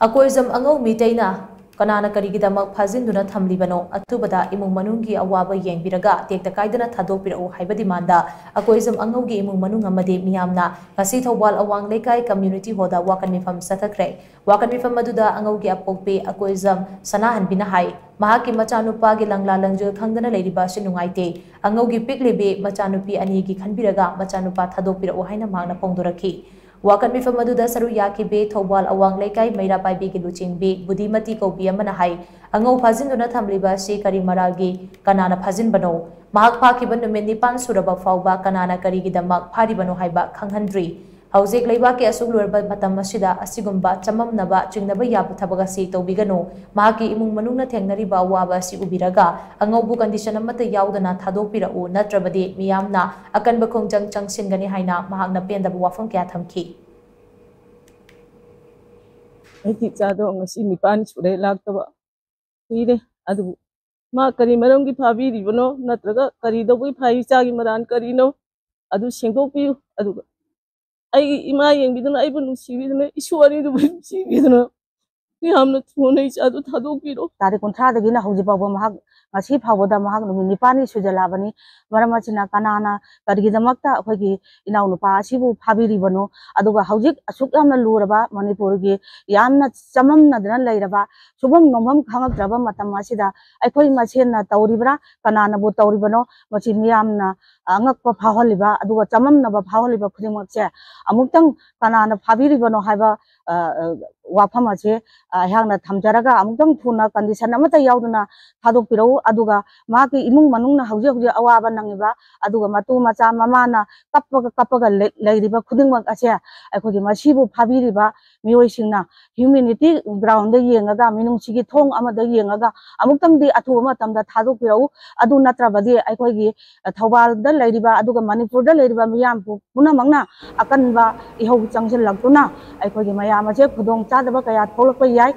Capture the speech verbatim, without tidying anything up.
ꯑꯀꯣꯏꯖꯝ ꯑꯉꯧ ꯃꯤꯇꯩꯅ ꯀꯅꯥꯅ ꯀꯔꯤꯒꯤꯗꯃꯛ ꯐꯥꯖꯤꯟꯗꯨꯅ ꯊꯝꯂꯤꯕꯅꯣ? ꯑꯊꯨꯕꯗ ꯏꯃꯨꯡ ꯃꯅꯨꯡꯒꯤ ꯑꯋꯥꯕ ꯌꯦꯡꯕꯤꯔꯒ ꯇꯦꯛꯇ ꯀꯥꯏꯗꯅ ꯊꯥꯗꯣꯛꯄꯤꯔꯛꯎ ꯍꯥꯏꯕ ꯗꯤꯃꯥꯟꯗ ꯑꯀꯣꯏꯖꯝ ꯑꯉꯧꯒꯤ ꯏꯃꯨꯡ ꯃꯅꯨꯡ ꯑꯃꯗꯤ ꯃꯤꯌꯥꯝꯅ ꯉꯁꯤ ꯊꯧꯕꯥꯜ ꯑꯋꯥꯡ ꯂꯩꯀꯥꯏ ꯀꯝꯃ꯭ꯌꯨꯅꯤꯇꯤ ꯍꯣꯜꯗ ꯋꯥꯀꯠ ꯃꯤꯐꯝ ꯆꯠꯊꯈ꯭ꯔꯦ꯫ ꯋꯥꯀꯠ ꯃꯤꯐꯝ ꯑꯗꯨꯗ ꯑꯉꯧꯒꯤ ꯑꯄꯣꯛꯄꯤ ꯑꯀꯣꯏꯖꯝ ꯁꯅꯥꯍꯟꯕꯤꯅ ꯍꯥꯏ, ꯃꯍꯥꯛꯀꯤ ꯃꯆꯥꯅꯨꯄꯥꯒꯤ ꯂꯪꯂꯥ ꯂꯪꯖꯨꯜ ꯈꯪꯗꯅ ꯂꯩꯔꯤꯕ ꯑꯁꯤ ꯅꯨꯡꯉꯥꯏꯇꯦ꯫ ꯑꯉꯧꯒꯤ ꯄꯤꯛꯂꯤꯕꯤ ꯃꯆꯥꯅꯨꯄꯤ ꯑꯅꯤꯒꯤ ꯈꯟꯕꯤꯔꯒ ꯃꯆꯥꯅꯨꯄꯥ ꯊꯥꯗꯣꯛꯄꯤꯔꯛꯎ ꯍꯥꯏꯅ ꯃꯍꯥꯛꯅ ꯐꯣꯡꯗꯣꯔꯛꯈꯤ꯫ ꯋꯥꯀꯠ ꯃꯤꯐꯝ ꯑꯗꯨꯗ ꯁꯔꯨꯛ ꯌꯥꯈꯤꯕꯤ ꯊꯧꯕꯥꯜ ꯑꯋꯥꯡ ꯂꯩꯀꯥꯏ ꯃꯩꯔꯥ ꯄꯥꯏꯕꯤꯒꯤ ꯂꯨꯆꯤꯡꯕꯤ ꯕꯨꯙꯤꯃꯇꯤ ꯀꯧꯕꯤ ꯑꯃꯅ ꯍꯥꯏ, ꯑꯉꯧ ꯐꯥꯖꯤꯟꯗꯨꯅ ꯊꯝꯂꯤꯕ ꯑꯁꯤ ꯀꯔꯤ ꯃꯔꯥꯜꯒꯤ? ꯀꯅꯥꯅ ꯐꯥꯖꯤꯟꯕꯅꯣ? ꯃꯍꯥꯛ ꯐꯥꯈꯤꯕ ꯅꯨꯃꯤꯠ ꯅꯤꯄꯥꯟ ꯁꯨꯔꯕ ꯐꯥꯎꯕ ꯀꯅꯥꯅ ꯀꯔꯤꯒꯤꯗꯃꯛ ꯐꯥꯔꯤꯕꯅꯣ ꯍꯥꯏꯕ ꯈꯪꯍꯟꯗ꯭ꯔꯤ꯫ ꯍꯧꯖꯤꯛ ꯂꯩꯕꯥꯛꯀꯤ ꯑꯁꯨꯛ ꯂꯨꯔꯕ ꯃꯇꯝ ꯑꯁꯤꯗ ꯑꯁꯤꯒꯨꯝꯕ ꯆꯃꯝꯅꯕ ꯆꯤꯡꯅꯕ ꯌꯥꯕ ꯊꯕꯛ ꯑꯁꯤ ꯇꯧꯕꯤꯒꯅꯨ꯫ ꯃꯍꯥꯛꯀꯤ ꯏꯃꯨꯡ ꯃꯅꯨꯡꯅ ꯊꯦꯡꯅꯔꯤꯕ ꯑꯋꯥꯕ ꯑꯁꯤ ꯎꯕꯤꯔꯒ ꯑꯉꯧꯕꯨ ꯀꯟꯗꯤꯁꯟ ꯑꯃꯠꯇ ꯌꯥꯎꯗꯅ ꯊꯥꯗꯣꯛꯄꯤꯔꯛꯎ, ꯅꯠꯇ꯭ꯔꯕꯗꯤ ꯃꯤꯌꯥꯝꯅ ꯑꯀꯟꯕ ꯈꯣꯡꯖꯪ ꯆꯪꯁꯤꯟꯒꯅꯤ ꯍꯥꯏꯅ ꯃꯍꯥꯛꯅ ꯄꯦꯟꯗꯕ ꯋꯥꯐꯝ ꯀꯌꯥ ꯊꯝꯈꯤ꯫ ꯑꯩꯒꯤ ꯏꯆꯥꯗꯣ ꯉꯁꯤ ꯅꯤꯄꯥꯟ ꯁꯨꯔꯦ ꯂꯥꯛꯇꯕ꯫ ꯀꯨꯏꯔꯦ꯫ ꯑꯗꯨꯕꯨ ꯃꯥ ꯀꯔꯤ ꯃꯔꯝꯒꯤ ꯐꯥꯕꯤꯔꯤꯕꯅꯣ, ꯅꯠꯇ꯭ꯔꯒ ꯀꯔꯤ ꯇꯧꯕꯒꯤ ꯐꯥꯏ? ꯏꯆꯥꯒꯤ ꯃꯔꯥꯜ ꯀꯔꯤꯅꯣ? ꯑꯗꯨ ꯁꯦꯡꯗꯣꯛꯄꯤꯌꯨ꯫ ꯑꯗꯨꯒ ꯑꯩꯒꯤ ꯏꯃꯥ ꯌꯦꯡꯕꯤꯗꯨꯅ, ꯑꯩꯕꯨ ꯅꯨꯡꯁꯤꯕꯤꯗꯨꯅ, ꯏꯁꯨ ꯑꯅꯤꯗꯨꯕꯨ ꯅꯨꯡꯁꯤꯕꯤꯗꯨꯅ, ꯌꯥꯝꯅ ꯊꯨꯅ ꯏꯆꯥꯗꯨ ꯊꯥꯗꯣꯛꯄꯤꯔꯣ꯫ ꯇꯥꯔꯤꯛ ꯀꯨꯟꯊ꯭ꯔꯥꯗꯒꯤꯅ ꯍꯧꯖꯤꯛ ꯐꯥꯎꯕ ꯃꯍꯥꯛ, ꯉꯁꯤ ꯐꯥꯎꯕꯗ ꯃꯍꯥꯛ ꯅꯨꯃꯤꯠ ꯅꯤꯄꯥꯟꯅꯤ ꯁꯨꯖꯜꯂꯛꯑꯕꯅꯤ꯫ ꯃꯔꯝ ꯑꯁꯤꯅ ꯀꯅꯥꯅ ꯀꯔꯤꯒꯤꯗꯃꯛꯇ ꯑꯩꯈꯣꯏꯒꯤ ꯏꯅꯥꯎꯅꯨꯄꯥ ꯑꯁꯤꯕꯨ ꯐꯥꯕꯤꯔꯤꯕꯅꯣ? ꯑꯗꯨꯒ ꯍꯧꯖꯤꯛ ꯑꯁꯨꯛ ꯌꯥꯝꯅ ꯂꯨꯔꯕ ꯃꯅꯤꯄꯨꯔꯒꯤ ꯌꯥꯝꯅ ꯆꯃꯝꯅꯗꯅ ꯂꯩꯔꯕ, ꯁꯨꯐꯝ ꯅꯣꯝꯐꯝ ꯈꯪꯉꯛꯇ꯭ꯔꯕ ꯃꯇꯝ ꯑꯁꯤꯗ ꯑꯩꯈꯣꯏ ꯃꯁꯦꯟꯅ ꯇꯧꯔꯤꯕ꯭ꯔꯥ? ꯀꯅꯥꯅꯕꯨ ꯇꯧꯔꯤꯕꯅꯣ? ꯃꯁꯤ ꯃꯤꯌꯥꯝꯅ ꯑꯉꯛꯄ ꯐꯥꯎꯍꯜꯂꯤꯕ, ꯑꯗꯨꯒ ꯆꯃꯝꯅꯕ ꯐꯥꯎꯍꯜꯂꯤꯕ ꯈꯨꯗꯤꯡꯃꯛꯁꯦ ꯑꯃꯨꯛꯇꯪ ꯀꯅꯥꯅ ꯐꯥꯕꯤꯔꯤꯕꯅꯣ ꯍꯥꯏꯕ, ꯑ, ꯑ, ꯋꯥꯐꯝ ꯑꯁꯦ, ꯑ, ꯑꯩꯍꯥꯛꯅ ꯊꯝꯖꯔꯒ, ꯑꯃꯨꯛꯇꯪ ꯊꯨꯅ ꯀꯟꯗꯤꯁꯟ ꯑꯃꯠꯇ ꯌꯥꯎꯗꯅ ꯊꯥꯗꯣꯛꯄꯤꯔꯛꯎ꯫ ꯑꯗꯨꯒ ꯃꯍꯥꯛꯀꯤ ꯏꯃꯨꯡ ꯃꯅꯨꯡꯅ ꯍꯧꯖꯤꯛ ꯍꯧꯖꯤꯛ ꯑꯋꯥꯕ ꯅꯪꯉꯤꯕ, ꯑꯗꯨꯒ ꯃꯇꯨ ꯃꯆꯥ ꯃꯃꯥꯅ ꯀꯞꯄꯒ ꯀꯞꯄꯒ ꯂꯩ-, ꯂꯩꯔꯤꯕ ꯈꯨꯗꯤꯡꯃꯛ ꯑꯁꯦ ꯑꯩꯈꯣꯏꯒꯤ ꯃꯁꯤꯕꯨ ꯐꯥꯕꯤꯔꯤꯕ ꯃꯤꯑꯣꯏꯁꯤꯡꯅ, ꯍ꯭ꯌꯨꯃꯦꯅꯤꯇꯤ ꯒ꯭ꯔꯥꯎꯟꯗ ꯌꯦꯡꯉꯒ, ꯃꯤꯅꯨꯡꯁꯤꯒꯤ ꯊꯣꯡ ꯑꯃꯗ ꯌꯦꯡꯉꯒ ꯑꯃꯨꯛꯇꯪꯗꯤ ꯑꯊꯨꯕ ꯃꯇꯝꯗ ꯊꯥꯗꯣꯛꯄꯤꯔꯛꯎ꯫ ꯑꯗꯨ ꯅꯠꯇ꯭ꯔꯕꯗꯤ ꯑꯩꯈꯣꯏꯒꯤ ꯊꯧꯕꯥꯜꯗ ꯂꯩꯔꯤꯕ ꯑꯗꯨꯒ ꯃꯅꯤꯄꯨꯔꯗ ꯂꯩꯔꯤꯕ ꯃꯤꯌꯥꯝ ꯄꯨ-, ꯄꯨꯝꯅꯃꯛꯅ ꯑꯀꯟꯕ ꯏꯍꯧ ꯆꯪꯁꯤꯜꯂꯛꯇꯨꯅ ꯑꯩꯈꯣꯏꯒꯤ ꯃꯌꯥꯝ ꯑꯁꯦ ꯈꯨꯗꯣꯡ ꯆꯥꯗꯕ ꯀꯌꯥ ꯊꯣꯛꯂꯛꯄ ꯌꯥꯏ꯫